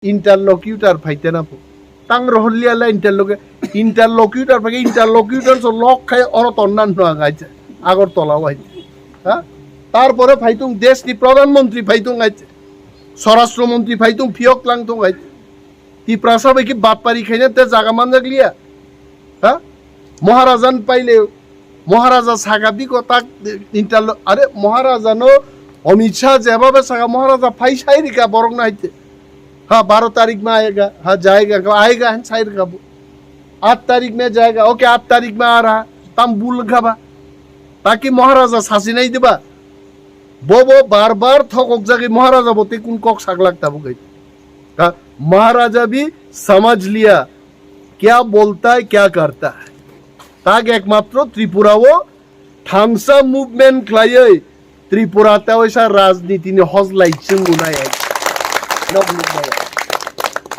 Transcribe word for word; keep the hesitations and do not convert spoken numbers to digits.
Interlocutor phaite na po. Tang rohorlia la interlocutor. Interlocutor phai interlocutor so lok khai oro tonnan no ang aja. Agartala wai. Ha? Tarpore phaitung desh ni pradhan mantri phaitung aja. Swarashtra mantri phaitung phiyok lang tung aja. Tiprasa bai ki batpari khaina te jaga manjak liya. Ha? Maharajan paile, Maharaja saka biko tak interlo, are Maharaja no Amit Shah jeba be saka Maharaja phai sai rika borok na haite. Ha, baro tarik ma ayega, ha, jayega, ka ayega han sai rika bo. Aat tarik ma jayega, okay, aat tarik ma ara, tam bul khaba. Taki Maharaja sasi nai diba. Bobo bar bar thokok jagi Maharaja bo te kun kok saglak tabu gai. Ha, Maharaja bi samajh liya, kya bolta hai, kya karta hai. Tak ekmatro Tripura o thamsa movement khlaiwi Tripura ta waisa rajniti ni hojlai chwngu nai hai. Nok nuk nai.